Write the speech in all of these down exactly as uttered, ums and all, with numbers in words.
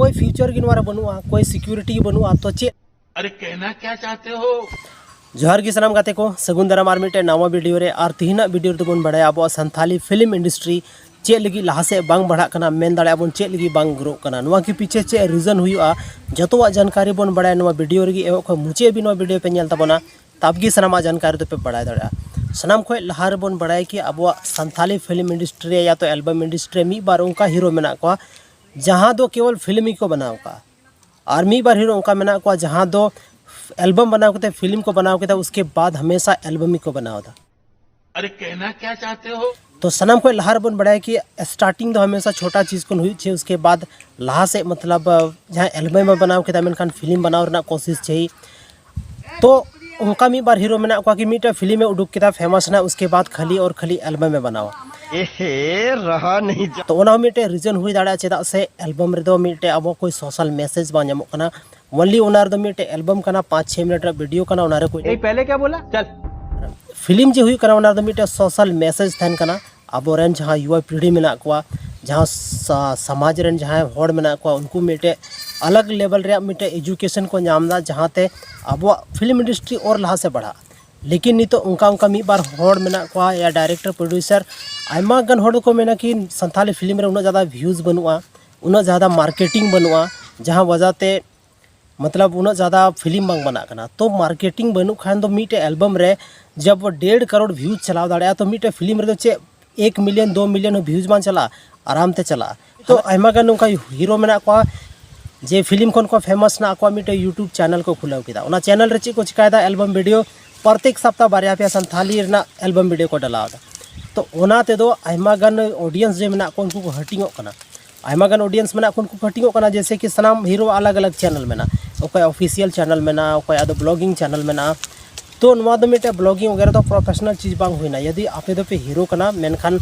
ᱠᱳᱭ future ᱜᱮ ᱱᱚᱣᱟ ᱨᱮ ᱵᱟᱹᱱᱩᱜᱼᱟ, ᱠᱳᱭ ᱥᱤᱠᱤᱭᱩᱨᱤᱴᱤ ᱜᱮ ᱵᱟᱹᱱᱩᱜᱼᱟ᱾ ᱛᱚ ᱪᱮᱫ? अरे कहना क्या चाहते हो? ᱡᱚᱦᱟᱨ ᱜᱮ ᱥᱟᱱᱟᱢ ᱜᱟᱛᱮ ᱠᱚ, ᱥᱟᱹᱜᱩᱱ ᱫᱟᱨᱟᱢ ᱟᱨ ᱢᱤᱫᱴᱮᱱ ᱱᱟᱣᱟ ᱵᱷᱤᱰᱤᱭᱳ ᱨᱮ᱾ ᱟᱨ ᱛᱤᱦᱤᱧᱟᱜ ᱵᱷᱤᱰᱤᱭᱳ ᱨᱮᱫᱚ ᱵᱚᱱ ᱵᱟᱲᱟᱭᱟ ᱟᱵᱚᱣᱟᱜ ᱥᱟᱱᱛᱷᱟᱞᱤ ᱯᱷᱤᱞᱢ ᱤᱱᱰᱟᱥᱴᱨᱤ ᱪᱮᱫ ᱞᱟᱹᱜᱤᱫ ᱞᱟᱦᱟ ᱥᱮᱫ ᱵᱟᱝ ᱵᱟᱲᱦᱟᱜ ᱠᱟᱱᱟ, ᱢᱮᱱ ᱫᱟᱲᱮᱭᱟᱜᱼᱟ ᱵᱚᱱ ᱪᱮᱫ ᱞᱟᱹᱜᱤᱫ ᱵᱟᱝ ᱜᱨᱳᱜ ᱠᱟᱱᱟ, ᱱᱚᱣᱟ ᱠᱤ ᱯᱤᱪᱷᱮ ᱪᱮᱫ ᱨᱤᱡᱚᱱ ᱦᱩᱭᱩᱜᱼᱟ, ᱡᱚᱛᱚᱣᱟᱜ ᱡᱟᱱᱠᱟᱨᱤ ᱵᱚᱱ ᱵᱟᱲᱟᱭᱟ ᱱᱚᱣᱟ ᱵᱷᱤᱰᱤᱭᱳ ᱨᱮᱜᱮ᱾ ᱮᱦᱚᱵ ᱠᱷᱚᱱ ᱢᱩᱪᱟᱹᱫ ᱦᱟᱹᱵᱤᱡ ᱱᱚᱣᱟ ᱵᱷᱤᱰᱤᱭᱳ ᱯᱮ ᱧᱮᱞ ᱛᱟᱵᱚᱱᱟ, ᱛᱟᱵ ᱜᱮ ᱥᱟᱱᱟᱢᱟᱜ ᱡᱟᱱᱠᱟᱨᱤ ᱫᱚᱯᱮ ᱵᱟᱲᱟᱭ ᱫᱟᱲᱮᱭᱟᱜᱼᱟ᱾ ᱥᱟᱱᱟᱢ ᱠᱷᱚᱱ ᱞᱟᱦᱟ ᱨᱮᱵᱚᱱ ᱵᱟᱲᱟᱭᱟ ᱠᱤ ᱟᱵᱚᱣᱟᱜ ᱥᱟᱱᱛᱷᱟᱞᱤ ᱯᱷᱤᱞᱢ ᱤᱱᱰᱟᱥᱴᱨᱤ ᱨᱮ ᱭᱟ ᱛᱚ ᱮᱞᱵᱟᱢ ᱤᱱᱰᱟᱥᱴᱨᱤ ᱨᱮ ᱢᱤᱫ ᱵᱟᱨ ᱚᱱᱠᱟ ᱦᱤᱨᱳ ᱢᱮᱱᱟᱜ ᱠᱚᱣᱟ ᱡᱟᱦᱟᱸ ᱫᱚ ᱠᱮᱵᱚᱞ ᱯᱷᱤᱞᱢ ᱜᱮᱠᱚ ᱵᱮᱱᱟᱣ ᱠᱟᱜᱼᱟ᱾ ᱟᱨ ᱢᱤᱫ ᱵᱟᱨ ᱦᱤᱨᱳ ᱚᱱᱠᱟ ᱢᱮᱱᱟᱜ ᱠᱚᱣᱟ ᱡᱟᱦᱟᱸ ᱫᱚ ᱮᱞᱵᱟᱢ ᱵᱮᱱᱟᱣ ᱠᱟᱛᱮ, ᱯᱷᱤᱞᱢ ᱠᱚ ᱵᱮᱱᱟᱣ ᱠᱮᱫᱟ, ᱩᱥᱠᱮ ᱵᱟᱫ ᱦᱟᱢᱮᱥᱟ ᱮᱞᱵᱟᱢ ᱜᱮᱠᱚ ᱵᱮᱱᱟᱣ ᱮᱫᱟ᱾ अरे कहना क्या चाहते हो? ᱛᱚ ᱥᱟᱱᱟᱢ ᱠᱷᱚᱱ ᱞᱟᱦᱟ ᱨᱮᱵᱚᱱ ᱵᱟᱲᱟᱭᱟ ᱠᱤ ᱥᱴᱟᱨᱴᱤᱝ ᱫᱚ ᱦᱟᱢᱮᱥᱟ ᱪᱷᱳᱴᱟ ᱪᱤᱡᱽ ᱠᱷᱚᱱ ᱦᱩᱭᱩᱜ ᱪᱟᱹᱦᱤ, ᱩᱥᱠᱮ ᱵᱟᱫ ᱞᱟᱦᱟ ᱥᱮᱫ, ᱢᱚᱛᱞᱚᱵ, ᱡᱟᱦᱟᱸ ᱮᱞᱵᱟᱢ ᱮ ᱵᱮᱱᱟᱣ ᱠᱮᱫᱟ ᱢᱮᱱᱠᱷᱟᱱ ᱯᱷᱤᱞᱢ ᱵᱮᱱᱟᱣ ᱨᱮᱱᱟᱜ ᱠᱳᱥᱤᱥ ᱪᱟᱹᱦᱤ᱾ ᱛᱚ ᱚᱱᱠᱟ ᱢᱤᱫ ᱵᱟᱨ ᱦᱤᱨᱳ ᱢᱮᱱᱟᱜ ᱠᱚᱣᱟ ᱠᱤ ᱢᱤᱫᱴᱮᱱ ᱯᱷᱤᱞᱢ ᱮ ᱩᱰᱩᱠ ᱠᱮᱫᱟ, ᱯᱷᱮᱢᱟᱥ ᱮᱱᱟ, ᱩᱥᱠᱮ ᱵᱟᱫ ᱠᱷᱟᱹᱞᱤ ᱚᱨ ᱠᱷᱟᱹᱞᱤ ᱮᱞᱵᱟᱢ ᱮ ᱵᱮᱱᱟᱣᱟ᱾ ᱮᱦᱮ, ᱨᱟᱦᱟ ᱱᱟᱦᱤᱸ ᱡᱟ- ᱛᱚ ᱚᱱᱟ ᱦᱚᱸ ᱢᱤᱫᱴᱮᱱ ᱨᱤᱡᱚᱱ ᱦᱩᱭ ᱫᱟᱲᱮᱭᱟᱜᱼᱟ, ᱪᱮᱫᱟᱜ ᱥᱮ ᱮᱞᱵᱟᱢ ᱨᱮᱫᱚ ᱢᱤᱫᱴᱮᱱ ᱟᱵᱚ ᱠᱳᱭ ᱥᱳᱥᱟᱞ ᱢᱮᱥᱮᱡᱽ ᱵᱟᱝ ᱧᱟᱢᱚᱜ ᱠᱟᱱᱟ᱾ ᱚᱱᱞᱤ ᱚᱱᱟ ᱨᱮᱫᱚ ᱢᱤᱫᱴᱮᱱ ᱮᱞᱵᱟᱢ ᱠᱟᱱᱟ, ᱯᱟᱸᱪ ᱪᱷᱚᱭ ᱢᱤᱱᱤᱴ ᱨᱮᱱᱟᱜ ᱵᱷᱤᱰᱤᱭᱳ ᱠᱟᱱᱟ, ᱚᱱᱟ ᱨᱮ ᱠᱳᱭ ᱮᱭ ᱯᱮᱦᱞᱮ ᱠᱭᱟ ᱵᱳᱞᱟ? ᱪᱟᱞ᱾ ᱯᱷᱤᱞᱢ ᱡᱮ ᱦᱩᱭᱩᱜ ᱠᱟᱱᱟ, ᱚᱱᱟ ᱨᱮᱫᱚ ᱢᱤᱫᱴᱮᱱ ᱥᱳᱥᱟᱞ ᱢᱮᱥᱮᱡᱽ ᱛᱟᱦᱮᱱ ᱠᱟᱱᱟ᱾ ᱟᱵᱚᱨᱮᱱ ᱡᱟᱦᱟᱸ ᱭᱩᱣᱟ ᱯᱤᱲᱦᱤ ᱢᱮᱱᱟᱜ ᱠᱚᱣᱟ, ᱡᱟᱦᱟᱸ ᱥᱟ-, ᱥᱚᱢᱟᱡᱽ ᱨᱮᱱ ᱡᱟᱦᱟᱸᱭ ᱦᱚᱲ ᱢᱮᱱᱟᱜ ᱠᱚᱣᱟ, ᱩᱱᱠᱩ ᱢᱤᱫᱴᱮᱡ ᱟᱞᱟᱜᱽ ᱞᱮᱵᱮᱞ ᱨᱮᱭᱟᱜ ᱢᱤᱫᱴᱮᱡ ᱮᱡᱩᱠᱮᱥᱚᱱ ᱠᱚ ᱧᱟᱢ ᱮᱫᱟ, ᱡᱟᱦᱟᱸᱛᱮ ᱟᱵᱚᱣᱟᱜ ᱯᱷᱤᱞᱢ ᱤᱱᱰᱟᱥᱴᱨᱤ ᱚᱨ ᱞᱟᱦᱟ ᱥᱮᱫ ᱵᱟᱲᱦᱟᱜᱼᱟ᱾ ᱞᱮᱠᱤᱱ ᱱᱤᱛᱚᱜ ᱚᱱᱠᱟ ᱚᱱᱠᱟ ᱢᱤᱫ ᱵᱟᱨ ᱦᱚᱲ ᱢᱮᱱᱟᱜ ᱠᱚᱣᱟ, ᱭᱟ ᱰᱟᱭᱨᱮᱠᱴᱚᱨ, ᱯᱨᱚᱰᱭᱩᱥᱟᱨ, ᱟᱭᱢᱟ ᱜᱟᱱ ᱦᱚᱲ ᱫᱚᱠᱚ ᱢᱮᱱᱟ ᱠᱤ ᱥᱟᱱᱛᱷᱟᱞᱤ ᱯᱷᱤᱞᱢ ᱨᱮ ᱩᱱᱟᱹᱜ ᱡᱟᱫᱟ ᱵᱷᱤᱭᱩᱡᱽ ᱵᱟᱹᱱᱩᱜᱼᱟ, ᱩᱱᱟᱹᱜ ᱡᱟᱫᱟ ᱢᱟᱨᱠᱮᱴᱤᱝ ᱵᱟᱹᱱᱩᱜᱼᱟ, ᱡᱟᱦᱟᱸ ᱣᱟᱡᱟ ᱛᱮ, ᱢᱚᱛᱞᱚᱵ, ᱩᱱᱟᱹᱜ ᱡᱟᱫᱟ ᱯᱷᱤᱞᱢ ᱵᱟᱝ ᱵᱮᱱᱟᱜ ᱠᱟᱱᱟ᱾ ᱛᱚ ᱢᱟᱨᱠᱮᱴᱤᱝ ᱵᱟᱹᱱᱩᱜ ᱠᱷᱟᱱ ᱫᱚ ᱢᱤᱫᱴᱮᱡ ᱮᱞᱵᱟᱢ ᱨᱮ ᱡᱟᱵ ᱰᱮᱲ ᱠᱟᱨᱳᱲ ᱵᱷᱤᱭᱩᱡᱽ ᱪᱟᱞᱟᱣ ᱫᱟᱲᱮᱭᱟᱜᱼᱟ, ᱛᱚ ᱢᱤᱫᱴᱮᱡ ᱯᱷᱤᱞᱢ ᱨᱮᱫᱚ ᱪᱮᱫ ᱮᱠ ᱢᱤᱞᱤᱭᱚᱱ, ᱫᱩ ᱢᱤᱞᱤᱭᱚᱱ ᱦᱚᱸ ᱵᱷᱤᱭᱩᱡᱽ ᱵᱟᱝ ᱪᱟᱞᱟᱜᱼᱟ, ᱟᱨᱟᱢ ᱛᱮ ᱪᱟᱞᱟᱜᱼᱟ᱾ ᱛᱚ ᱟᱭᱢᱟ ᱜᱟᱱ ᱱᱚᱝᱠᱟ ᱦᱤᱨᱳ ᱢᱮᱱᱟᱜ ᱠᱚᱣᱟ ᱡᱮ ᱯᱷᱤᱞᱢ ᱠᱷᱚᱱ ᱠᱚ ᱯᱷᱮᱢᱟᱥ ᱮᱱᱟ, ᱟᱠᱚᱣᱟᱜ ᱢᱤᱫᱴᱮᱡ ᱭᱩᱴᱩᱵᱽ ᱪᱮᱱᱮᱞ ᱠᱚ ᱠᱷᱩᱞᱟᱹᱣ ᱠᱮᱫᱟ᱾ ᱚᱱᱟ ᱪᱮᱱᱮᱞ ᱨᱮ ᱪᱮᱫ ᱠᱚ ᱪᱤᱠᱟᱭᱮᱫᱟ, ᱮᱞᱵᱟᱢ ᱵᱷᱤᱰᱤᱭᱳ ᱯᱨᱚᱛᱮᱠ ᱥᱟᱯᱛᱟ ᱵᱟᱨᱭᱟ ᱯᱮᱭᱟ ᱥᱟᱱᱛᱷᱟᱞᱤ ᱨᱮᱱᱟᱜ ᱮᱞᱵᱟᱢ ᱵᱷᱤᱰᱤᱭᱳ ᱠᱚ ᱰᱟᱞᱟᱣ ᱮᱫᱟ᱾ ᱛᱚ ᱚᱱᱟ ᱛᱮᱫᱚ ᱟᱭᱢᱟ ᱜᱟᱱ ᱚᱰᱤᱭᱮᱱᱥ ᱡᱮ ᱢᱮᱱᱟᱜ ᱠᱚ, ᱩᱱᱠᱩ ᱠᱚ ᱦᱟᱹᱴᱤᱧᱚᱜ ᱠᱟᱱᱟ᱾ ᱟᱭᱢᱟ ᱜᱟᱱ ᱚᱰᱤᱭᱮᱱᱥ ᱢᱮᱱᱟᱜ ᱠᱚ, ᱩᱱᱠᱩ ᱠᱚ ᱦᱟᱹᱴᱤᱧᱚᱜ ᱠᱟᱱᱟ, ᱡᱮᱭᱥᱮ ᱠᱤ ᱥᱟᱱᱟᱢ ᱦᱤᱨᱳ ᱟᱞᱟᱜᱽ ᱟᱞᱟᱜᱽ ᱪᱮᱱᱮᱞ ᱢᱮᱱᱟᱜᱼᱟ, ᱚᱠᱚᱭᱟᱜ ᱚᱯᱷᱤᱥᱤᱭᱟᱞ ᱪᱮᱱᱮᱞ ᱢᱮᱱᱟᱜᱼᱟ, ᱚᱠᱚᱭᱟᱜ ᱫᱚ ᱵᱞᱚᱜᱤᱝ ᱪᱮᱱᱮᱞ ᱢᱮᱱᱟᱜᱼᱟ᱾ ᱛᱚ ᱱᱚᱣᱟ ᱫᱚ ᱢᱤᱫᱴᱮᱡ ᱵᱞᱚᱜᱤᱝ ᱣᱟᱜᱮᱨᱟ ᱫᱚ ᱯᱨᱚᱯᱷᱮᱥᱚᱱᱟᱞ ᱪᱤᱡᱽ ᱵᱟᱝ ᱦᱩᱭᱱᱟ᱾ ᱡᱩᱫᱤ ᱟᱯᱮ ᱫᱚᱯᱮ ᱦᱤᱨᱳ ᱠᱟᱱᱟ, ᱢᱮᱱᱠᱷᱟᱱ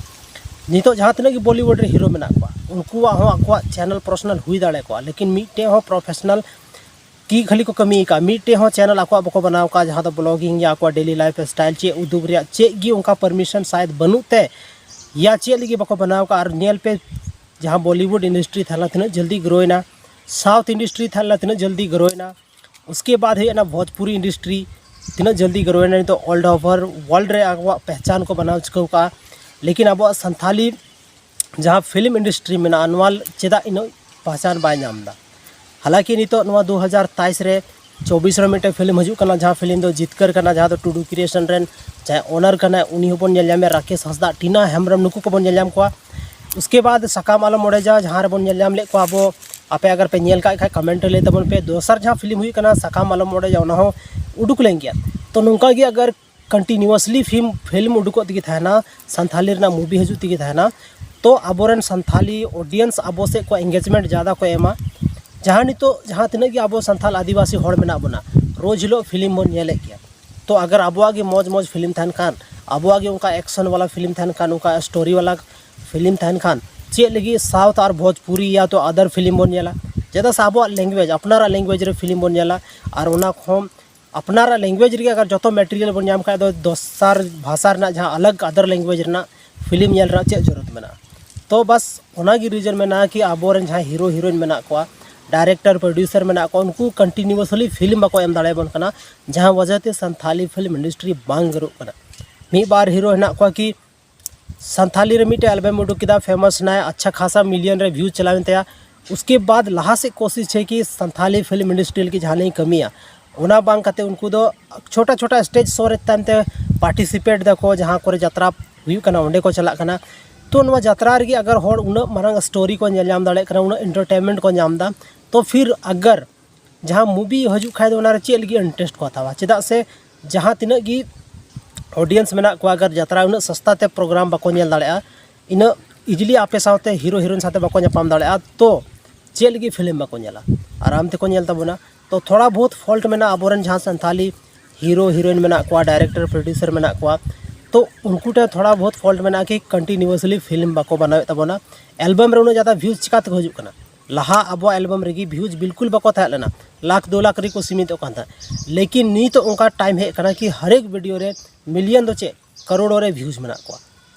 ᱱᱤᱛᱚᱜ ᱡᱟᱦᱟᱸ ᱛᱤᱱᱟᱹᱜ ᱜᱮ ᱵᱚᱞᱤᱣᱩᱰ ᱨᱮ ᱦᱤᱨᱳ ᱢᱮᱱᱟᱜ ᱠᱚᱣᱟ, ᱩᱱᱠᱩᱣᱟᱜ ᱦᱚᱸ ᱟᱠᱚᱣᱟᱜ ᱪᱮᱱᱮᱞ ᱯᱨᱚᱯᱷᱮᱥᱚᱱᱟᱞ ᱦᱩᱭ ᱫᱟᱲᱮ ᱠᱚᱣᱟ, ᱞᱮᱠᱤᱱ ᱢᱤᱫᱴᱮᱡ ᱦᱚᱸ ᱯᱨᱚᱯᱷᱮᱥᱚᱱᱟᱞ ᱠᱤ ᱠᱷᱟᱹᱞᱤ ᱠᱚ ᱠᱟᱹᱢᱤ ᱟᱠᱟᱫᱼᱟ, ᱢᱤᱫᱴᱮᱡ ᱦᱚᱸ ᱪᱮᱱᱮᱞ ᱟᱠᱚᱣᱟᱜ ᱵᱟᱠᱚ ᱵᱮᱱᱟᱣ ᱟᱠᱟᱫᱼᱟ, ᱡᱟᱦᱟᱸ ᱫᱚ ᱵᱞᱚᱜᱤᱝ ᱭᱟ ᱟᱠᱚᱣᱟᱜ ᱰᱮᱞᱤ ᱞᱟᱭᱤᱯᱷ ᱥᱴᱟᱭᱤᱞ ᱪᱮᱫ ᱩᱫᱩᱜ ᱨᱮᱭᱟᱜ ᱪᱮᱫ ᱜᱮ ᱚᱱᱠᱟ ᱯᱟᱨᱢᱤᱥᱚᱱ ᱥᱟᱭᱮᱫ ᱵᱟᱹᱱᱩᱜ ᱛᱮ ᱭᱟ ᱪᱮᱫ ᱞᱟᱹᱜᱤᱫ ᱵᱟᱠᱚ ᱵᱮᱱᱟᱣ ᱟᱠᱟᱫᱼᱟ᱾ ᱟᱨ ᱧᱮᱞ ᱯᱮ, ᱡᱟᱦᱟᱸ ᱵᱚᱞᱤᱣᱩᱰ ᱤᱱᱰᱟᱥᱴᱨᱤ ᱛᱟᱦᱮᱸ ᱞᱮᱱᱟ, ᱛᱤᱱᱟᱹᱜ ᱡᱚᱞᱫᱤ ᱜᱨᱳᱭᱮᱱᱟ᱾ South industry ᱛᱟᱦᱮᱸ ᱞᱮᱱᱟ ᱛᱤᱱᱟᱹᱜ ᱡᱚᱞᱫᱤ ᱜᱨᱳᱭᱮᱱᱟ, ᱩᱥᱠᱮ ᱵᱟᱫ ᱦᱮᱡ ᱮᱱᱟ ᱵᱷᱳᱡᱽᱯᱩᱨᱤ industry, ᱛᱤᱱᱟᱹᱜ ᱡᱚᱞᱫᱤ ᱜᱨᱳᱭᱮᱱᱟ, ᱱᱤᱛᱚᱜ all over world ᱨᱮ ᱟᱵᱚᱣᱟᱜ ᱯᱮᱦᱪᱟᱱ ᱠᱚ ᱵᱮᱱᱟᱣ ᱪᱩᱠᱟᱹᱣ ᱠᱟᱜᱼᱟ᱾ ᱞᱮᱠᱤᱱ ᱟᱵᱚᱣᱟᱜ ᱥᱟᱱᱛᱷᱟᱞᱤ ᱡᱟᱦᱟᱸ film industry ᱢᱮᱱᱟᱜᱼᱟ, ᱱᱚᱣᱟ ᱪᱮᱫᱟᱜ ᱤᱱᱟᱹᱜ ᱯᱮᱦᱪᱟᱱ ᱵᱟᱭ ᱧᱟᱢ ᱮᱫᱟ? ᱦᱟᱞᱟᱠᱤ ᱱᱤᱛᱚᱜ ᱱᱚᱣᱟ ᱫᱩ ᱦᱟᱡᱟᱨ ᱛᱮᱭᱤᱥ ᱨᱮ ᱪᱚᱵᱵᱤᱥ ᱨᱮ ᱢᱤᱫᱴᱮᱱ film ᱦᱤᱡᱩᱜ ᱠᱟᱱᱟ, ᱡᱟᱦᱟᱸ film ᱫᱚ ᱡᱤᱛᱠᱟᱹᱨ ᱠᱟᱱᱟ, ᱡᱟᱦᱟᱸ ᱫᱚ ᱴᱩᱰᱩ ᱠᱨᱤᱭᱮᱥᱚᱱ ᱨᱮᱱ ᱡᱟᱦᱟᱸᱭ owner ᱠᱟᱱᱟᱭ, ᱩᱱᱤ ᱦᱚᱸᱵᱚᱱ ᱧᱮᱞ ᱧᱟᱢᱮᱭᱟ, ᱨᱟᱠᱮᱥ ᱦᱟᱸᱥᱫᱟ, ᱴᱤᱱᱟ ᱦᱮᱢᱵᱨᱚᱢ, ᱱᱩᱠᱩ ᱠᱚᱵᱚᱱ ᱧᱮᱞ ᱧᱟᱢ ᱠᱚᱣᱟ᱾ ᱩᱥᱠᱮ ᱵᱟᱫ ᱥᱟᱠᱟᱢ ᱟᱞᱚᱢ ᱚᱲᱮᱡᱟ, ᱡᱟᱦᱟᱸ ᱨᱮᱵᱚᱱ ᱧᱮᱞ ᱧᱟᱢ ᱞᱮᱫ ᱠᱚᱣᱟ ᱟᱵᱚ, ᱟᱯᱮ ᱟᱜᱟᱨ ᱯᱮ ᱧᱮᱞ ᱠᱟᱜ ᱠᱷᱟᱡ comment ᱨᱮ ᱞᱟᱹᱭ ᱛᱟᱵᱚᱱ ᱯᱮ᱾ ᱫᱚᱥᱟᱨ ᱡᱟᱦᱟᱸ film ᱦᱩᱭᱩᱜ ᱠᱟᱱᱟ ᱥᱟᱠᱟᱢ ᱟᱞᱚᱢ ᱚᱲᱮᱡᱟ, ᱚᱱᱟ ᱦᱚᱸ ᱩᱰᱩᱠ ᱞᱮᱱ ᱜᱮᱭᱟ᱾ ᱛᱚ ᱱᱚᱝᱠᱟ ᱜᱮ ᱟᱜᱟᱨ continuously film film ᱩᱰᱩᱠᱚᱜ ᱛᱮᱜᱮ ᱛᱟᱦᱮᱱᱟ, ᱥᱟᱱᱛᱷᱟᱞᱤ ᱨᱮᱱᱟᱜ movie ᱦᱤᱡᱩᱜ ᱛᱮᱜᱮ ᱛᱟᱦᱮᱱᱟ, ᱛᱚ ᱟᱵᱚᱨᱮᱱ ᱥᱟᱱᱛᱷᱟᱞᱤ audience ᱟᱵᱚ ᱥᱮᱫ ᱠᱚ engagement ᱡᱟᱫᱟ ᱠᱚ ᱮᱢᱟ᱾ ᱡᱟᱦᱟᱸ ᱱᱤᱛᱚᱜ ᱡᱟᱦᱟᱸ ᱛᱤᱱᱟᱹᱜ ᱜᱮ ᱟᱵᱚ ᱥᱟᱱᱛᱷᱟᱞ ᱟᱹᱫᱤᱵᱟᱹᱥᱤ ᱦᱚᱲ ᱢᱮᱱᱟᱜ ᱵᱚᱱᱟ, ᱨᱳᱡᱽ ᱦᱤᱞᱳᱜ film ᱵᱚᱱ ᱧᱮᱞᱮᱫ ᱜᱮᱭᱟ᱾ ᱛᱚ ᱟᱜᱟᱨ ᱟᱵᱚᱣᱟᱜ ᱜᱮ ᱢᱚᱡᱽ ᱢᱚᱡᱽ film ᱛᱟᱦᱮᱱ ᱠᱷᱟᱱ, ᱟᱵᱚᱣᱟᱜ ᱜᱮ ᱚᱱᱠᱟ action ᱵᱟᱞᱟ film ᱛᱟᱦᱮᱱ ᱠᱷᱟᱱ, ᱚᱱᱠᱟ story ᱵᱟᱞᱟ film ᱛᱟᱦᱮᱱ ᱠᱷᱟᱱ, ᱪᱮᱫ ᱞᱟᱹᱜᱤᱫ South ᱟᱨ ᱵᱷᱳᱡᱽᱯᱩᱨᱤ ᱭᱟ ᱛᱚ other film ᱵᱚᱱ ᱧᱮᱞᱟ? ᱪᱮᱫᱟᱜ ᱥᱮ ᱟᱵᱚᱣᱟᱜ language, ᱟᱯᱱᱟᱨᱟᱜ language ᱨᱮ film ᱵᱚᱱ ᱧᱮᱞᱟ᱾ ᱟᱨ ᱚᱱᱟ ᱠᱷᱚᱱ ᱟᱯᱱᱟᱨᱟᱜ language ᱨᱮᱜᱮ ᱟᱜᱟᱨ ᱡᱚᱛᱚ material ᱵᱚᱱ ᱧᱟᱢ ᱠᱷᱟᱡ ᱫᱚ, ᱫᱚᱥᱟᱨ ᱵᱷᱟᱥᱟ ᱨᱮᱱᱟᱜ ᱡᱟᱦᱟᱸ ᱟᱞᱟᱜᱽ other language ᱨᱮᱱᱟᱜ film ᱧᱮᱞ ᱨᱮᱱᱟᱜ ᱪᱮᱫ ᱡᱟᱹᱨᱩᱲ ᱢᱮᱱᱟᱜᱼᱟ? ᱛᱚ ᱵᱟᱥ ᱚᱱᱟᱜᱮ reason ᱢᱮᱱᱟᱜᱼᱟ ᱠᱤ ᱟᱵᱚᱨᱮᱱ ᱡᱟᱦᱟᱸᱭ hero heroine ᱢᱮᱱᱟᱜ ᱠᱚᱣᱟ, director producer ᱢᱮᱱᱟᱜ ᱠᱚᱣᱟ, ᱩᱱᱠᱩ continuously film ᱵᱟᱠᱚ ᱮᱢ ᱫᱟᱲᱮᱭᱟᱵᱚᱱ ᱠᱟᱱᱟ, ᱡᱟᱦᱟᱸ ᱣᱟᱡᱟᱦ ᱛᱮ ᱥᱟᱱᱛᱷᱟᱞᱤ film industry ᱵᱟᱝ ᱜᱨᱳᱜ ᱠᱟᱱᱟ᱾ ᱢᱤᱫ ᱵᱟᱨ hero ᱦᱮᱱᱟᱜ ᱠᱚᱣᱟ ᱠᱤ ᱥᱟᱱᱛᱷᱟᱞᱤ ᱨᱮ ᱢᱤᱫᱴᱮᱡ album ᱩᱰᱩᱠ ᱠᱮᱫᱟ, famous ᱱᱟᱭ, ᱟᱪᱪᱷᱟ ᱠᱷᱟᱥᱟ million ᱨᱮ views ᱪᱟᱞᱟᱣᱮᱱ ᱛᱟᱭᱟ᱾ ᱩᱥᱠᱮ ᱵᱟᱫ ᱞᱟᱦᱟ ᱥᱮᱫ ᱠᱳᱥᱤᱥ ᱪᱮ ᱠᱤ ᱥᱟᱱᱛᱷᱟᱞᱤ film industry ᱞᱟᱹᱜᱤᱫ ᱡᱟᱦᱟᱱᱟᱜ ᱤᱧ ᱠᱟᱹᱢᱤᱭᱟ, ᱚᱱᱟ ᱵᱟᱝ ᱠᱟᱛᱮ ᱩᱱᱠᱩ ᱫᱚ ᱪᱷᱳᱴᱟ ᱪᱷᱳᱴᱟ stage show ᱨᱮ ᱛᱟᱭᱚᱢ ᱛᱮ participate ᱫᱟᱠᱚ, ᱡᱟᱦᱟᱸ ᱠᱚᱨᱮ ᱡᱟᱛᱨᱟ ᱦᱩᱭᱩᱜ ᱠᱟᱱᱟ ᱚᱸᱰᱮ ᱠᱚ ᱪᱟᱞᱟᱜ ᱠᱟᱱᱟ᱾ ᱛᱚ ᱱᱚᱣᱟ ᱡᱟᱛᱨᱟ ᱨᱮᱜᱮ ᱟᱜᱟᱨ ᱦᱚᱲ ᱩᱱᱟᱹᱜ ᱢᱟᱨᱟᱝ story ᱠᱚ ᱧᱮᱞ ᱧᱟᱢ ᱫᱟᱲᱮᱭᱟᱜ ᱠᱟᱱᱟ, ᱩᱱᱟᱹᱜ entertainment ᱠᱚ ᱧᱟᱢ ᱮᱫᱟ, ᱛᱚ ᱯᱷᱤᱨ ᱟᱜᱟᱨ ᱡᱟᱦᱟᱸ movie ᱦᱤᱡᱩᱜ ᱠᱷᱟᱡ ᱫᱚ ᱚᱱᱟᱨᱮ ᱪᱮᱫ ᱞᱟᱹᱜᱤᱫ interest ᱠᱚ ᱦᱟᱛᱟᱣᱟ? ᱪᱮᱫᱟᱜ ᱥᱮ ᱡᱟᱦᱟᱸ ᱛᱤᱱᱟᱹᱜ ᱜᱮ audience ᱢᱮᱱᱟᱜ ᱠᱚᱣᱟ, ᱟᱜᱟᱨ ᱡᱟᱛᱨᱟ ᱩᱱᱟᱹᱜ ᱥᱚᱥᱛᱟ ᱛᱮ program ᱵᱟᱠᱚ ᱧᱮᱞ ᱫᱟᱲᱮᱭᱟᱜᱼᱟ, ᱤᱱᱟᱹᱜ easily ᱟᱯᱮ ᱥᱟᱶᱛᱮ hero heroine ᱥᱟᱶᱛᱮ ᱵᱟᱠᱚ ᱧᱟᱯᱟᱢ ᱫᱟᱲᱮᱭᱟᱜᱼᱟ, ᱛᱚ ᱪᱮᱫ ᱞᱟᱹᱜᱤᱫ film ᱵᱟᱠᱚ ᱧᱮᱞᱟ? ᱟᱨᱟᱢ ᱛᱮᱠᱚ ᱧᱮᱞ ᱛᱟᱵᱚᱱᱟ᱾ ᱛᱚ ᱛᱷᱚᱲᱟ ᱵᱚᱦᱩᱛ fault ᱢᱮᱱᱟᱜᱼᱟ ᱟᱵᱚᱨᱮᱱ ᱡᱟᱦᱟᱸ ᱥᱟᱱᱛᱷᱟᱞᱤ hero heroine ᱢᱮᱱᱟᱜ ᱠᱚᱣᱟ, director producer ᱢᱮᱱᱟᱜ ᱠᱚᱣᱟ, ᱛᱚ ᱩᱱᱠᱩ ᱴᱷᱮᱱ ᱛᱷᱚᱲᱟ ᱵᱚᱦᱩᱛ fault ᱢᱮᱱᱟᱜᱼᱟ ᱠᱤ continuously film ᱵᱟᱠᱚ ᱵᱮᱱᱟᱣᱮᱫ ᱛᱟᱵᱚᱱᱟ᱾ Album ᱨᱮ ᱩᱱᱟᱹᱜ ᱡᱟᱫᱟ views ᱪᱤᱠᱟ ᱛᱮᱠᱚ ᱦᱤᱡᱩᱜ ᱠᱟᱱᱟ? ᱞᱟᱦᱟ ᱟᱵᱚᱣᱟᱜ album ᱨᱮᱜᱮ views ᱵᱤᱞᱠᱩᱞ ᱵᱟᱠᱚ ᱛᱟᱦᱮᱸ ᱞᱮᱱᱟ, ᱞᱟᱠᱷ ᱫᱩ ᱞᱟᱠᱷ ᱨᱮᱠᱚ ᱥᱤᱢᱤᱛᱚᱜ ᱠᱟᱱ ᱛᱟᱦᱮᱸᱫ᱾ ᱞᱮᱠᱤᱱ ᱱᱤᱛᱚᱜ ᱚᱱᱠᱟ time ᱦᱮᱡ ᱟᱠᱟᱱᱟ ᱠᱤ ᱦᱟᱨᱮᱠ video ᱨᱮ million ᱫᱚ ᱪᱮᱫ, ᱠᱟᱨᱳᱲ ᱨᱮ views ᱢᱮᱱᱟᱜ ᱠᱚᱣᱟ᱾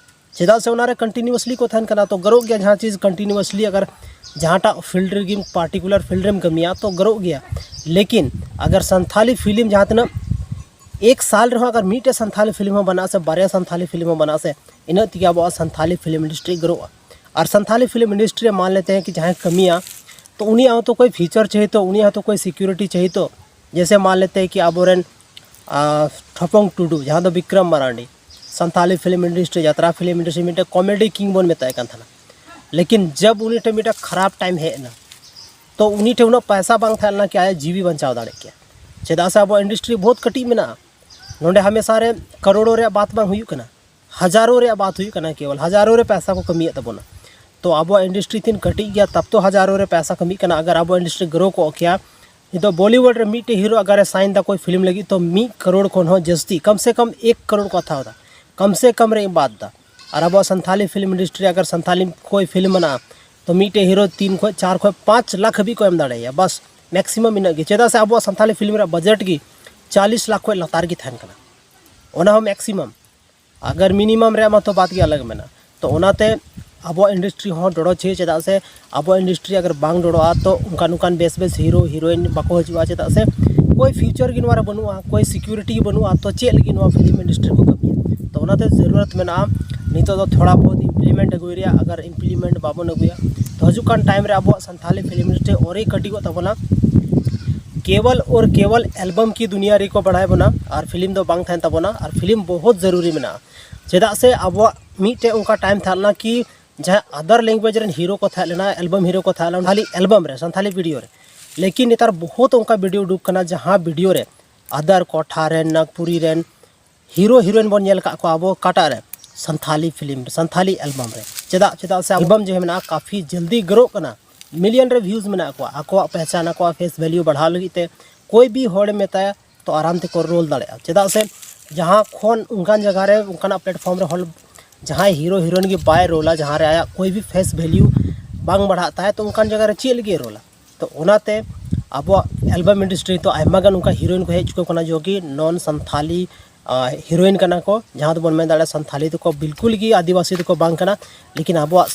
ᱪᱮᱫᱟᱜ ᱥᱮ ᱚᱱᱟᱨᱮ ᱠᱚᱱᱴᱤᱱᱤᱭᱩᱥᱞᱤ ᱠᱚ ᱛᱟᱦᱮᱱ ᱠᱟᱱᱟ᱾ ᱛᱚ ᱜᱟᱨᱚᱜ ᱜᱮᱭᱟ ᱡᱟᱦᱟᱸ ᱪᱤᱡᱽ ᱠᱚᱱᱴᱤᱱᱤᱭᱩᱥᱞᱤ ᱟᱜᱟᱨ ᱡᱟᱦᱟᱸᱴᱟᱜ ᱯᱷᱤᱞᱰ ᱨᱮᱜᱮ ᱯᱟᱨᱴᱤᱠᱩᱞᱟᱨ ᱯᱷᱤᱞᱰ ᱨᱮᱢ ᱠᱟᱹᱢᱤᱭᱟ ᱛᱚ ᱜᱟᱨᱚᱜ ᱜᱮᱭᱟ᱾ ᱞᱮᱠᱤᱱ ᱟᱜᱟᱨ ᱥᱟᱱᱛᱷᱟᱞᱤ ᱯᱷᱤᱞᱢ ᱡᱟᱦᱟᱸ ᱛᱤᱱᱟᱹᱜ ᱮᱠ ᱥᱟᱞ ᱨᱮᱦᱚᱸ ᱟᱜᱟᱨ ᱢᱤᱫᱴᱮᱡ ᱥᱟᱱᱛᱷᱟᱞᱤ ᱯᱷᱤᱞᱢ ᱦᱚᱸ ᱵᱮᱱᱟᱜᱼᱟ ᱥᱮ ᱵᱟᱨᱭᱟ ᱥᱟᱱᱛᱷᱟᱞᱤ ᱯᱷᱤᱞᱢ ᱦᱚᱸ ᱵᱮᱱᱟᱜᱼᱟ ᱥᱮ, ᱤᱱᱟᱹᱜ ᱛᱮᱜᱮ ᱟᱵᱚᱣᱟᱜ ᱥᱟᱱᱛᱷᱟᱞᱤ ᱯᱷᱤᱞᱢ ᱤᱱᱰᱟᱥᱴᱨᱤ ᱜᱨᱳᱜᱼᱟ᱾ ᱟᱨ ᱥᱟᱱᱛᱷᱟᱞᱤ ᱯᱷᱤᱞᱢ ᱤᱱᱰᱟᱥᱴᱨᱤ ᱨᱮ ᱢᱟᱱ ᱞᱮᱛᱮ ᱦᱮᱸ ᱠᱤ ᱡᱟᱦᱟᱸᱭ ᱠᱟᱹᱢᱤᱭᱟ, ᱛᱚ ᱩᱱᱤᱭᱟᱜ ᱦᱚᱸᱛᱚ ᱠᱚᱭ ᱯᱷᱤᱭᱩᱪᱟᱨ ᱪᱟᱹᱦᱤᱛᱚ, ᱩᱱᱤᱭᱟᱜ ᱦᱚᱸᱛᱚ ᱠᱚᱭ ᱥᱤᱠᱤᱭᱩᱨᱤᱴᱤ ᱪᱟᱹᱦᱤᱛᱚ᱾ ᱡᱮᱭᱥᱮ ᱢᱟᱱ ᱞᱮᱛᱮ ᱦᱮᱸ ᱠᱤ ᱟᱵᱚᱨᱮᱱ ᱟᱨ ᱴᱷᱚᱯᱚᱝ ᱴᱩᱰᱩ, ᱡᱟᱦᱟᱸ ᱫᱚ ᱵᱤᱠᱨᱚᱢ ᱢᱟᱨᱟᱱᱰᱤ, ᱥᱟᱱᱛᱷᱟᱞᱤ ᱯᱷᱤᱞᱢ ᱤᱱᱰᱟᱥᱴᱨᱤ, ᱡᱟᱛᱨᱟ ᱯᱷᱤᱞᱢ ᱤᱱᱰᱟᱥᱴᱨᱤ ᱢᱤᱫᱴᱮᱱ ᱠᱚᱢᱮᱰᱤ ᱠᱤᱝ ᱵᱚᱱ ᱢᱮᱛᱟᱭ ᱠᱟᱱ ᱛᱟᱦᱮᱱᱟ᱾ ᱞᱮᱠᱤᱱ ᱡᱟᱵ ᱩᱱᱤ ᱴᱷᱮᱱ ᱢᱤᱫᱴᱮᱱ ᱠᱷᱟᱨᱟᱯ ᱴᱟᱭᱤᱢ ᱦᱮᱡ ᱮᱱᱟ, ᱛᱚ ᱩᱱᱤ ᱴᱷᱮᱱ ᱩᱱᱟᱹᱜ ᱯᱚᱭᱥᱟ ᱵᱟᱝ ᱛᱟᱦᱮᱸ ᱞᱮᱱᱟ ᱠᱤ ᱟᱭᱟᱜ ᱡᱤᱣᱤ ᱵᱟᱧᱪᱟᱣ ᱫᱟᱲᱮ ᱠᱮᱭᱟ᱾ ᱪᱮᱫᱟᱜ ᱥᱮ ᱟᱵᱚᱣᱟᱜ ᱤᱱᱰᱟᱥᱴᱨᱤ ᱵᱚᱦᱩᱛ ᱠᱟᱹᱴᱤᱡ ᱢᱮᱱᱟᱜᱼᱟ᱾ ᱱᱚᱰᱮ ᱦᱟᱢᱮᱥᱟ ᱨᱮ ᱠᱟᱨᱳᱲᱚ ᱨᱮᱭᱟᱜ ᱵᱟᱛ ᱵᱟᱝ ᱦᱩᱭᱩᱜ ᱠᱟᱱᱟ, ᱦᱟᱡᱟᱨᱚ ᱨᱮᱭᱟᱜ ᱵᱟᱛ ᱦᱩᱭᱩᱜ ᱠᱟᱱᱟ, ᱠᱮᱵᱚᱞ ᱦᱟᱡᱟᱨᱚ ᱨᱮ ᱯᱚᱭᱥᱟ ᱠᱚ ᱠᱟᱹᱢᱤᱭᱮᱫ ᱛᱟᱵᱚᱱᱟ᱾ ᱛᱚ ᱟᱵᱚᱣᱟᱜ ᱤᱱᱰᱟᱥᱴᱨᱤ ᱛᱤᱱ ᱠᱟᱹᱴᱤᱡ ᱜᱮᱭᱟ, ᱛᱟᱵ ᱛᱚ ᱦᱟᱡᱟᱨᱚ ᱨᱮ ᱯᱚᱭᱥᱟ ᱠᱟᱹᱢᱤᱜ ᱠᱟᱱᱟ᱾ ᱟᱜᱟᱨ ᱟᱵᱚᱣᱟᱜ ᱤᱱᱰᱟᱥᱴᱨᱤ ᱜᱨᱳ ᱠᱚᱜ ᱠᱮᱭᱟ, ᱱᱤᱛᱚᱜ ᱵᱚᱞᱤᱣᱩᱰ ᱨᱮ ᱢᱤᱫᱴᱮᱡ ᱦᱤᱨᱳ ᱟᱜᱟᱨ ᱮ ᱥᱟᱭᱤᱱ ᱫᱟ ᱠᱚᱭ ᱯᱷᱤᱞᱢ ᱞᱟᱹᱜᱤᱫ, ᱛᱚ ᱢᱤᱫ ᱠᱟᱨᱳᱲ ᱠᱷᱚᱱ ᱦᱚᱸ ᱡᱟᱹᱥᱛᱤ, ᱠᱚᱢ ᱥᱮ ᱠᱚᱢ ᱮᱠ ᱠᱟᱨᱳᱲ ᱠᱚ ᱦᱟᱛᱟᱣ ᱮᱫᱟ, ᱠᱚᱢ ᱥᱮ ᱠᱚᱢ ᱨᱮ ᱵᱟᱫ ᱮᱫᱟ᱾ ᱟᱨ ᱟᱵᱚᱣᱟᱜ ᱥᱟᱱᱛᱷᱟᱞᱤ ᱯᱷᱤᱞᱢ ᱤᱱᱰᱟᱥᱴᱨᱤ ᱟᱜᱟᱨ ᱥᱟᱱᱛᱷᱟᱞᱤ ᱠᱚᱭ ᱯᱷᱤᱞᱢ ᱢᱮᱱᱟᱜᱼᱟ, ᱛᱚ ᱢᱤᱫᱴᱮᱡ ᱦᱤᱨᱳ ᱛᱤᱱ ᱠᱷᱚᱱ ᱪᱟᱨ ᱠᱷᱚᱱ ᱯᱟᱸᱪ ᱞᱟᱠᱷ ᱦᱟᱹᱵᱤᱡ ᱠᱚ ᱮᱢ ᱫᱟᱲᱮᱭᱟᱭᱟ, ᱵᱟᱥ ᱢᱮᱠᱥᱤᱢᱟᱢ ᱤᱱᱟᱹᱜ ᱜᱮ᱾ ᱪᱮᱫᱟᱜ ᱥᱮ ᱟᱵᱚᱣᱟᱜ ᱥᱟᱱᱛᱷᱟᱞᱤ ᱯᱷᱤᱞᱢ ᱨᱮᱭᱟᱜ ᱵᱟᱡᱮᱴ ᱜᱮ ᱪᱟᱞᱤᱥ ᱞᱟᱠᱷ ᱠᱷᱚᱱ ᱞᱟᱛᱟᱨ ᱜᱮ ᱛᱟᱦᱮᱱ ᱠᱟᱱᱟ, ᱚᱱᱟ ᱦᱚᱸ ᱢᱮᱠᱥᱤᱢᱟᱢ᱾ ᱟᱜᱟᱨ ᱢᱤᱱᱤᱢᱟᱢ ᱨᱮᱭᱟᱜ ᱢᱟᱛᱚ ᱵᱟᱛ ᱜᱮ ᱟᱞᱟᱜᱽ ᱢᱮᱱᱟᱜᱼᱟ᱾ ᱛᱚ ᱚᱱᱟᱛᱮ ᱟᱵᱚᱣᱟᱜ ᱤᱱᱰᱟᱥᱴᱨᱤ ᱦᱚᱸ ᱰᱚᱲᱚ ᱪᱟᱹᱦᱤ, ᱪᱮᱫᱟᱜ ᱥᱮ ᱟᱵᱚᱣᱟᱜ ᱤᱱᱰᱟᱥᱴᱨᱤ ᱟᱜᱟᱨ ᱵᱟᱝ ᱰᱚᱲᱚᱜᱼᱟ ᱛᱚ ᱚᱱᱠᱟᱱ ᱚᱱᱠᱟᱱ ᱵᱮᱥ ᱵᱮᱥ ᱦᱤᱨᱳ ᱦᱤᱨᱳᱭᱤᱱ ᱵᱟᱠᱚ ᱦᱤᱡᱩᱜᱼᱟ, ᱪᱮᱫᱟᱜ ᱥᱮ ᱠᱳᱭ ᱯᱷᱤᱭᱩᱪᱟᱨ ᱜᱮ ᱱᱚᱣᱟ ᱨᱮ ᱵᱟᱹᱱᱩᱜᱼᱟ, ᱠᱳᱭ ᱥᱤᱠᱤᱭᱩᱨᱤᱴᱤ ᱜᱮ ᱵᱟᱹᱱᱩᱜᱼᱟ᱾ ᱛᱚ ᱪᱮᱫ ᱞᱟᱹᱜᱤᱫ ᱱᱚᱣᱟ ᱯᱷᱤᱞᱢ ᱤᱱᱰᱟᱥᱴᱨᱤ ᱠᱚ ᱠᱟᱹᱢᱤᱭᱟ? ᱛᱚ ᱚᱱᱟᱛᱮ ᱡᱟᱹᱨᱩᱨᱟᱛ ᱢᱮᱱᱟᱜᱼᱟ ᱱᱤᱛᱚᱜ ᱫᱚ ᱛᱷᱚᱲᱟ ᱵᱚᱦᱩᱛ ᱤᱢᱯᱞᱤᱢᱮᱱᱴ ᱟᱹᱜᱩᱭ ᱨᱮᱭᱟᱜ᱾ ᱟᱜᱟᱨ ᱤᱢᱯᱞᱤᱢᱮᱱᱴ ᱵᱟᱵᱚᱱ ᱟᱹᱜᱩᱭᱟ ᱛᱚ ᱦᱤᱡᱩᱜ ᱠᱟᱱ ᱴᱟᱭᱤᱢ ᱨᱮ ᱟᱵᱚᱣᱟᱜ ᱥᱟᱱᱛᱷᱟᱞᱤ ᱯᱷᱤᱞᱢ ᱤᱱᱰᱟᱥᱴᱨᱤ ᱚᱨᱮ ᱠᱟᱹᱴᱤᱡᱚᱜ ᱛᱟᱵᱚᱱᱟ᱾ ᱠᱮᱵᱚᱞ ᱚᱨ ᱠᱮᱵᱚᱞ ᱮᱞᱵᱟᱢ ᱠᱤ ᱫᱩᱱᱤᱭᱟ ᱨᱮᱠᱚ ᱵᱟᱲᱟᱭ ᱵᱚᱱᱟ ᱟᱨ ᱯᱷᱤᱞᱢ ᱫᱚ ᱵᱟᱝ ᱛᱟᱦᱮᱱ ᱛᱟᱵᱚᱱᱟ᱾ ᱟᱨ ᱯᱷᱤᱞᱢ ᱵᱚᱦᱩᱛ ᱡᱟᱹᱨᱩᱨᱤ ᱢᱮᱱᱟᱜᱼᱟ, ᱪᱮᱫᱟᱜ ᱥᱮ ᱟᱵᱚᱣᱟᱜ ᱢᱤᱫᱴᱮᱡ ᱚᱱᱠᱟ ᱴᱟᱭᱤᱢ ᱛᱟᱦᱮᱸ ᱞᱮᱱᱟ ᱠᱤ ᱡᱟᱦᱟᱸ ᱟᱫᱟᱨ ᱞᱮᱝᱜᱩᱭᱮᱡᱽ ᱨᱮᱱ ᱦᱤᱨᱳ ᱠᱚ ᱛᱟᱦᱮᱸ ᱞᱮᱱᱟ, ᱮᱞᱵᱟᱢ ᱦᱤᱨᱳ ᱠᱚ ᱛᱟᱦᱮᱸ ᱞᱮᱱᱟ, ᱠᱷᱟᱹᱞᱤ ᱮᱞᱵᱟᱢ ᱨᱮ ᱥᱟᱱᱛᱷᱟᱞᱤ ᱵᱷᱤᱰᱤᱭᱳ ᱨᱮ᱾ ᱞᱮᱠᱤᱱ ᱱᱮᱛᱟᱨ ᱵᱚᱦᱩᱛ ᱚᱱᱠᱟ ᱵᱷᱤᱰᱤᱭᱳ ᱩᱰᱩᱠ ᱠᱟᱱᱟ ᱡᱟᱦᱟᱸ ᱵᱷᱤᱰᱤᱭᱳ ᱨᱮ ᱟᱫᱟᱨ ᱠᱚᱴᱷᱟ ᱨᱮᱱ, ᱱᱟᱜᱽᱯᱩᱨᱤ ᱨᱮᱱ ᱦᱤᱨᱳ ᱦᱤᱨᱳᱭᱤᱱ ᱵᱚᱱ ᱧᱮᱞ ᱟᱠᱟᱫ ᱠᱚᱣᱟ ᱟᱵᱚ ᱚᱠᱟᱴᱟᱜ ᱨᱮ, ᱥᱟᱱᱛᱷᱟᱞᱤ ᱯᱷᱤᱞᱢ, ᱥᱟᱱᱛᱷᱟᱞᱤ ᱮᱞᱵᱟᱢ ᱨᱮ᱾ ᱪᱮᱫᱟᱜ? ᱪᱮᱫᱟᱜ ᱥᱮ ᱮᱞᱵᱟᱢ ᱡᱟᱦᱟᱸ ᱢᱮᱱᱟᱜᱼᱟ ᱠᱟᱯᱷᱤ ᱡᱚᱞᱫᱤ ᱜᱨᱳᱜ ᱠᱟᱱᱟ, ᱢᱤᱞᱤᱭᱚᱱ ᱨᱮ ᱵᱷᱤᱭᱩᱡᱽ ᱢᱮᱱᱟᱜ ᱠᱚᱣᱟ, ᱟᱠᱚᱣᱟᱜ ᱯᱮᱦᱪᱟᱱ, ᱟᱠᱚᱣᱟᱜ ᱯᱷᱮᱥ ᱵᱷᱮᱞᱭᱩ ᱵᱟᱲᱦᱟᱣ ᱞᱟᱹᱜᱤᱫ ᱛᱮ ᱠᱳᱭ ᱵᱤ ᱦᱚᱲᱮ ᱢᱮᱛᱟᱭᱟ ᱛᱚ ᱟᱨᱟᱢ ᱛᱮᱠᱚ ᱨᱳᱞ ᱫᱟᱲᱮᱭᱟᱜᱼᱟ᱾ ᱪᱮᱫᱟᱜ ᱥᱮ ᱡᱟᱦᱟᱸ ᱠᱷᱚᱱ ᱚᱱᱠᱟᱱ ᱡᱟᱭᱜᱟ ᱨᱮ, ᱚᱱᱠᱟᱱᱟᱜ ᱯᱞᱮᱴᱯᱷᱚᱨᱢ ᱨᱮ ᱦᱚᱲ, ᱡᱟᱦᱟᱸᱭ ᱦᱤᱨᱳ ᱦᱤᱨᱳᱭᱤᱱ ᱜᱮ ᱵᱟᱭ ᱨᱳᱞᱟ, ᱡᱟᱦᱟᱸ ᱨᱮ ᱟᱭᱟᱜ ᱠᱳᱭ ᱵᱤ ᱯᱷᱮᱥ ᱵᱷᱮᱞᱭᱩ ᱵᱟᱝ ᱵᱟᱲᱦᱟᱜ ᱛᱟᱭ, ᱛᱚ ᱚᱱᱠᱟᱱ ᱡᱟᱭᱜᱟ ᱨᱮ ᱪᱮᱫ ᱞᱟᱹᱜᱤᱫ ᱮ ᱨᱳᱞᱟ? ᱛᱚ ᱚᱱᱟᱛᱮ ᱟᱵᱚᱣᱟᱜ ᱮᱞᱵᱟᱢ ᱤᱱᱰᱟᱥᱴᱨᱤ ᱱᱤᱛᱚᱜ ᱟᱭᱢᱟ ᱜᱟᱱ ᱚᱱᱠᱟ ᱦᱤᱨᱳᱭᱤᱱ ᱠᱚ ᱦᱮᱡ ᱪᱩᱠᱟᱹᱣ ᱠᱟᱱᱟ, ᱡᱚ ᱠᱤ ᱱᱚᱱ ᱥᱟᱱᱛᱷᱟᱞᱤ ᱦᱤᱨᱳᱭᱤᱱ ᱠᱟᱱᱟ ᱠᱚ, ᱡᱟᱦᱟᱸ ᱫᱚᱵᱚᱱ ᱢᱮᱱ ᱫᱟᱲᱮᱭᱟᱜᱼᱟ ᱥᱟᱱᱛᱷᱟᱞᱤ ᱫᱚᱠᱚ ᱵᱤᱞᱠᱩᱞ ᱜᱮ ᱟᱹᱫᱤᱵᱟᱹᱥᱤ ᱫᱚᱠᱚ ᱵᱟᱝ ᱠᱟᱱᱟ, ᱞᱮᱠᱤᱱ ᱟᱵᱚᱣᱟᱜ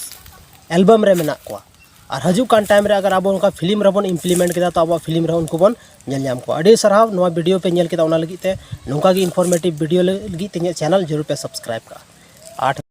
ᱮᱞᱵᱟᱢ ᱨᱮ ᱢᱮᱱᱟᱜ ᱠᱚᱣᱟ᱾ ᱟᱨ ᱦᱤᱡᱩᱜ ᱠᱟᱱ ᱴᱟᱭᱤᱢ ᱨᱮ ᱟᱜᱟᱨ ᱟᱵᱚ ᱚᱱᱠᱟ ᱯᱷᱤᱞᱢ ᱨᱮᱵᱚᱱ ᱤᱢᱯᱞᱤᱢᱮᱱᱴ ᱠᱮᱫᱟ, ᱛᱚ ᱟᱵᱚᱣᱟᱜ ᱯᱷᱤᱞᱢ ᱨᱮᱦᱚᱸ ᱩᱱᱠᱩ ᱵᱚᱱ ᱧᱮᱞ ᱧᱟᱢ ᱠᱚᱣᱟ᱾ ᱟᱹᱰᱤ ᱥᱟᱨᱦᱟᱣ ᱱᱚᱣᱟ ᱵᱷᱤᱰᱤᱭᱳ ᱯᱮ ᱧᱮᱞ ᱠᱮᱫᱟ, ᱚᱱᱟ ᱞᱟᱹᱜᱤᱫ ᱛᱮ᱾ ᱱᱚᱝᱠᱟ ᱜᱮ ᱤᱱᱯᱷᱚᱨᱢᱮᱴᱤᱵᱷ ᱵᱷᱤᱰᱤᱭᱳ ᱞᱟᱹᱜᱤᱫ ᱛᱮ ᱤᱧᱟᱹᱜ ᱪᱮᱱᱮᱞ ᱡᱟᱹᱨᱩᱲ ᱯᱮ ᱥᱟᱵᱥᱠᱨᱟᱭᱤᱵ ᱠᱟᱜᱼᱟ᱾ ᱟᱨ